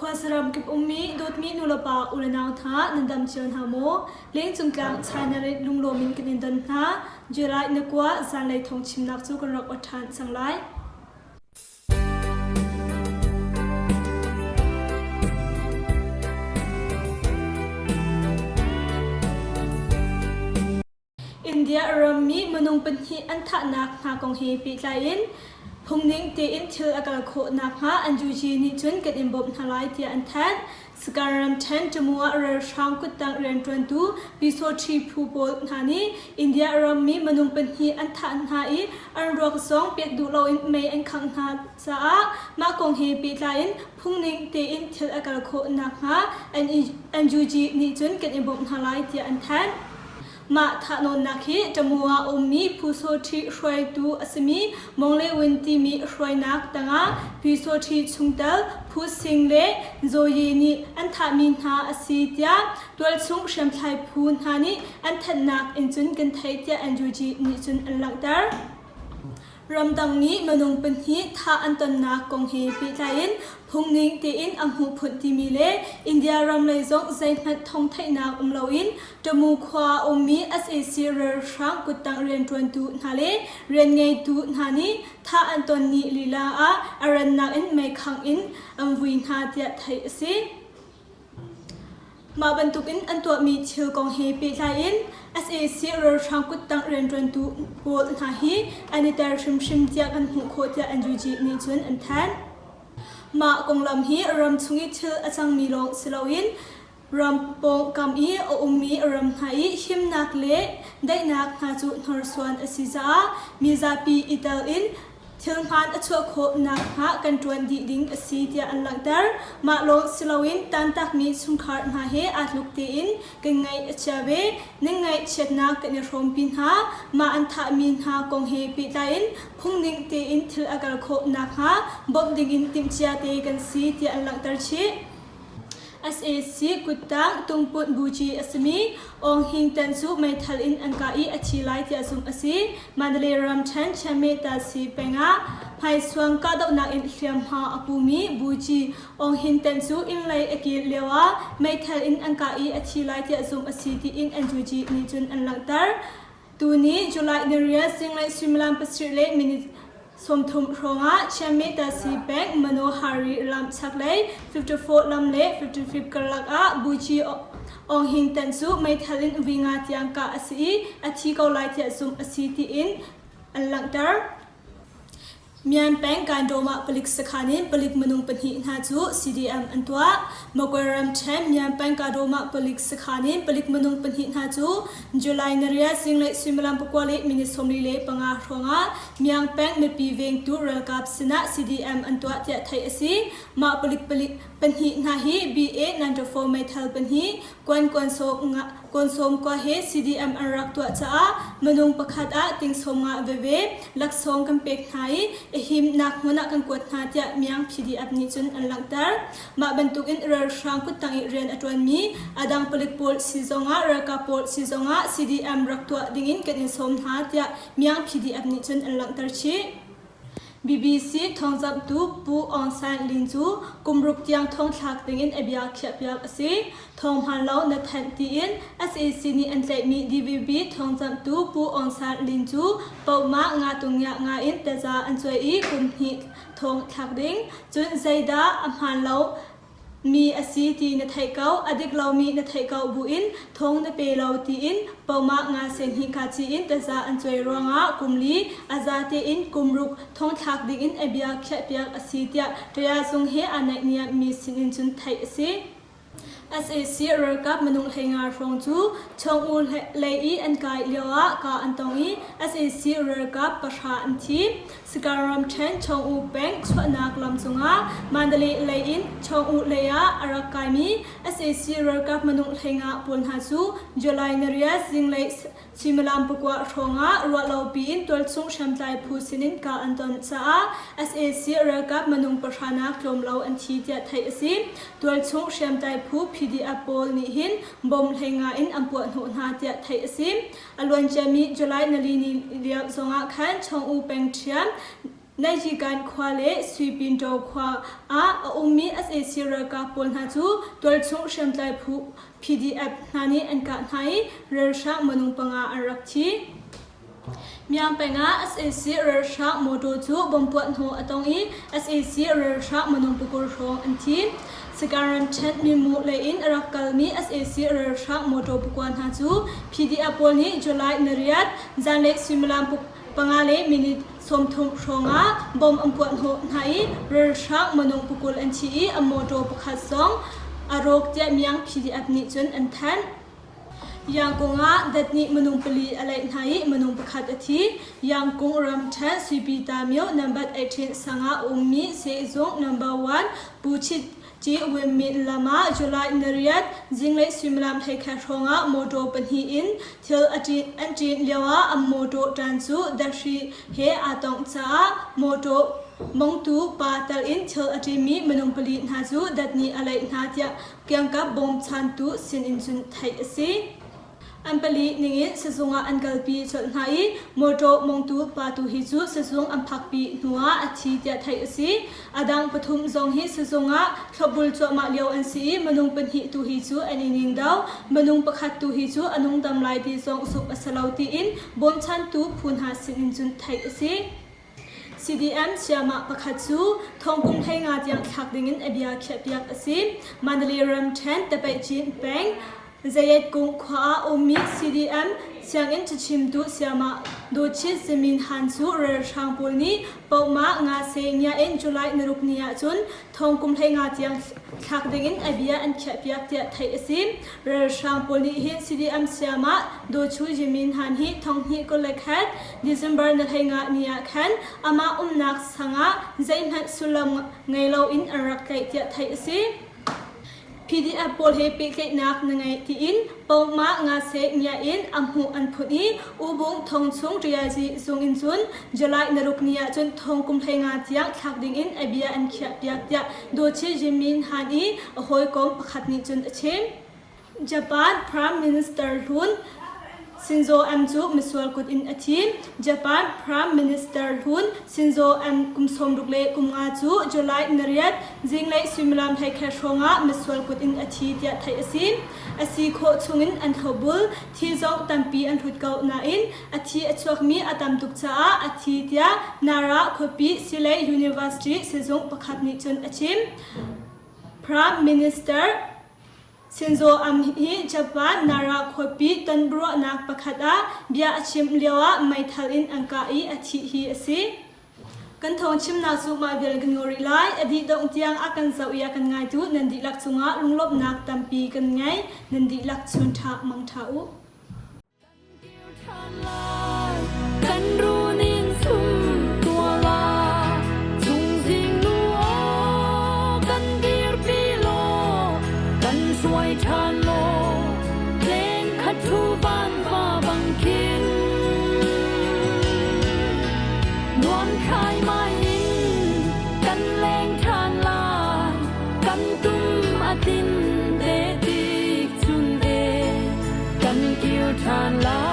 Khuasaram kip ummi dawtmi nulepa ulenau hna nan dam cio hna maw? Lengcung tlang China rit lunglawm in kan in don hna. July na kua zanlei thawng chimnak cu kan rak awt ṭhan cang lai. India rammi minung pahnih an thahnak hna kong he pehtlai in phungning tein thil a kal khawh nakhnga an UG nih cun kan in bawmh hna lai tiah an thanh. Sagaing ramṭhen Tamu ah ralhrang kuttang rianṭuantu Pyisawṭhi phu pawl hna nih India rammi minung pahnih an thah hna i an ruak zong pek duh loin mei an khangh hna caah mah kong he pehtlai in phungning tein thil a kal khawh nakhnga an UG nih cun kan in bawmh hna lai tiah an thanh. Mah thahnawnnak hi Tamu ah a ummi Phu-Saw-Ṭhi hruaitu a simi Mong Le Win timi hruainak tangah Pyi-Saw-Ṭhi chungtel Phu Sing le Zaw Ye nih an thahmi hna a si tiah tualchung hriamthlai phu hna nih an thanhnak in cun kan theih tiah NUG nih cun an langhter. Ramdang nih minung pahnih thah an tonnak kong he pehtlai in phungning tein a hmuhphunh timi le India ram lei zong zeihmanh thawng theihnak um loin Tamu khua a ummi sac ralhrang kuttang rianṭuantu hna le rianngeitu hna nih thah an ton ni lila ah a rannak in meikhangh in an vui hna tiah theih a si. Mah bantukin an tuahmi thil kong he pehtlai in sac ralhrang kuttang rianṭuantu pawl hna hi an i tel hrimhrim tiah kan hmuh khawh tiah NUG nih cun an thanh. Mah konglam hi ramchung i thil a cangmi lawng si loin ram pawngkam i a ummi ram hna i himnak le daihnak hna cu hnorsuan a si caah mizapi i tel in Thil hmaan a chuah khawh nakhnga kan ṭuan dih ding a si tiah an langhter. Mah lawng si loin tantakmi chungkhar hna he aa tluk tein kan ngaih a chia ve. Nan ngaihchiatnak kan i hrawmpi hna. Mah an thahmi hna kong he pehtlai in phungning tein thil a kal khawh nakhnga bawmh dingin timhcia te kan si tiah an langhter chih. Sac kuttang tungput buci a simi Aung Hing Tan cu meithal in an kah i a thi lai tiah zumh a si. Mandalay ramṭhen Chianmeh Tasi peng ah hmaisuang kahdohnak in hliamhma a pumi buci Aung Hin Tan cu inn lei a kir lioah meithal in an kah i a thi lai tiah zumh a si tiin NUG nih cun an langhter. Tuni July niriat zinglei suimilam pasarih le minute 30 hrawngah Chianmeh Tasi Bank Manohari lam chaklei 54 lam le 55 karlak ah Buci Aung Hing Tan cu meithal in vui nga tiang kah a si i a thi ko lai tiah zumh a si tiin an langhter. Myan peng Kandawm ah palik sakhan in palik minung pahnih hna cu CDM an tuah. Magway ramṭhen Myan peng Kandawm ah palik sakhan in palik minung pahnih hna cu July nariat zinglei suimilam pakua le minute 45 hrawngah Myang peng mipi vengtu ralkap sinah CDM an tuah tiah theih a si. Mah palik palik pahnih hna hi BA 94 meithal pahnih, kuan kuan sawm kua he CDM an rak tuah caah minung pakhat ah ting sawm nga veve laksawng kan pek hna i a himnak hmun ah kan kuat hna tiah Myang PDF nih cun an langhter. Mah bantukin ralhrang kuttang i rian a ṭuanmi a dang palik pawl si zongah ralkap pawl si zongah CDM rak tuah dingin kan in sawm hna tiah Myang PDF nih cun an langhter chih. BBC thawngzamhtu Pu Aung San Lin cu kum ruk tiang thongthlak dingin a bia khiahpiak a si. Thawng hmaan lo na thanh tiin sac nih an tlaihmi DVB thawngzamhtu Pu Aung San Lin cu pohmah nga tungyah nga in taza an cuai i kum hnih thong thlak ding. Cun zeidah a hmaan lo mi a si ti na theih ko, a dik lomi na theih ko buin thawng na pe lo tiin pohmah nga sen hnih ka ci in taza an cuai ruangah kum li a za tein kum ruk thongthlak dingin a bia khiahpiak a si tiah Taya Zung he aa naihniam mi sinin cun theih a si. Sac ralkap minung 15 hrawng cu Chawng-U lei i an kai lioah ka an tong i sac ralkap pahra an thi. Sagaing ramṭhen Chawng-U peng chuahnak lam cungah Mandalay lei in Chawng-U lei ah a rak kaimi sac ralkap minung 15 pawl hna cu July nariat zinglei suimilam pakua hrawngah ruahlopi in tualchung hriamtlai phu sinin kah an ton caah sac ralkap minung pahra nak tlawm lo an thi tiah theih a si. Tualchung hriamtlai phu PDF pawl nih hin bomb 15 in an puah hnawh hna tiah theih a si. A luanciami July nali ni lio zongah khan Chawng-U peng ṭhiam. Naijikan khua le Suipintaw khua ah a ummi sac ralkap pawl hna cu tualchung hriamtlai phu PDF hna nih an kah hna i ralhrang minung panga an rak thi. Myaung peng ah sac ralhrang motor cu bomb puahhnawh a tong i sac ralhrang minung pakul hrawng an thi. Sagaing ramṭhen Mimu lei in a rak kalmi sac ralhrang motor pakua hna cu PDF pawl nih July nariat zanlei suimilam panga le minute 30 hrawng ah bomb an puahhnawh hna i ralhrang minung pakul an thi i a motor pakhat zong a rawk tiah Myaung PDF nih cun an thanh. Yangkung ah dat nih minung pali a laih hna i minung pakhat a thi. Yangkung ramṭhen Suipita myo number 18 sang ah a ummi sehzung number 1 Pu Chit Ci Win Myint lam ah July nariat zinglei suimilam 11 hrawng ah motor pahnih in thil an ṭin lioah an motor ṭan cu dahri he aa tongh caah motor mongtu pa tal in thil a ṭinmi minung pali hna cu dat nih a laih hna tiah Kiangkap bawmchantu sinin cun theih a si. An pali ningin sizung ah an kalpi colh hna i mawṭaw mongtu pa tu hi cu sizung an phakpi hnuah a thi tiah theih a si. A dang pathum zong hi sizung ah thlopbul cuahmah lio an si i minung pahnih tu hi cu an i ning do. Minung pakhat tu hi cu a nungdam lai ti zong zumh a si lo tiin bawmchantu phu hna sinin cun theih a si. CDM sayamah pakhat cu thong kum 15 tiang thlak dingin a bia khiahpiak a si. Mandalay ramṭhen Tapaihcin peng Zayetkung khua ah ummi CDM sianginn cachimtu sayamah Dawchit Zimin Han cu ralhrang pawl nih pohmah nga se ngia in July naruk ni ahcun thong kum 15 tiang thlak dingin a bia an khiahpiak tiah theih a si. Ralhrang pawl nih hin CDM sayamah Dawchu Zimin Han hi thong hnih 21 December na 15 ni ah khan amah umnak sang ah zeihmanh sullam ngei loin an rak tlaih tiah theih a si. PDF pawl he pehtlaihnak na ngeih tiin pohmah nga seh ngia in a hmuh an phun i Ubung thong chung riazi zung in cun July naruk ni ah cun thong kum 15 tiang thlak ding in a bia an khiah piak tiah Dochi Jimin Han i a hawikom pakhat nih cun a chim. Japan Prime Minister hlun Shinzo Abe cu misual kut in a thi. Japan Prime Minister hlun Shinzo Abe kum 65 cu July nariat zinglei suimilam 11 hrawngah misual kut in a thi tiah theih a si. A si khawh chungin an thlopbul. Thi zong tampi an hlut ko nain a thi a chuakmi a tam tuk caah a thi tiah Nara khuapi Silei University sizung pakhat nih cun a chim. Prime Minister Shinzo Abe hi Japan Nara khuapi tonbiaruahnak pakhat ah bia a chim lioah meithal in an kah i a thih hi a si. Kan thawngchimnak cu mah vial kan ngol rih lai. A dih dongh tiang a kan zoh i a kan ngaitu nan dihlak cungah lunglawmhnak tampi kan ngei. Nan dihlak chun ṭha mang ṭha u. Kan runin sum tuala chungzing nu aw kan dirpi law kan hruai ṭhan law tleng khat thu van va bang khin nuam thlai mai in kan leng ṭhan lai kan tum a tin te tik chun e kan kir ṭhan lai.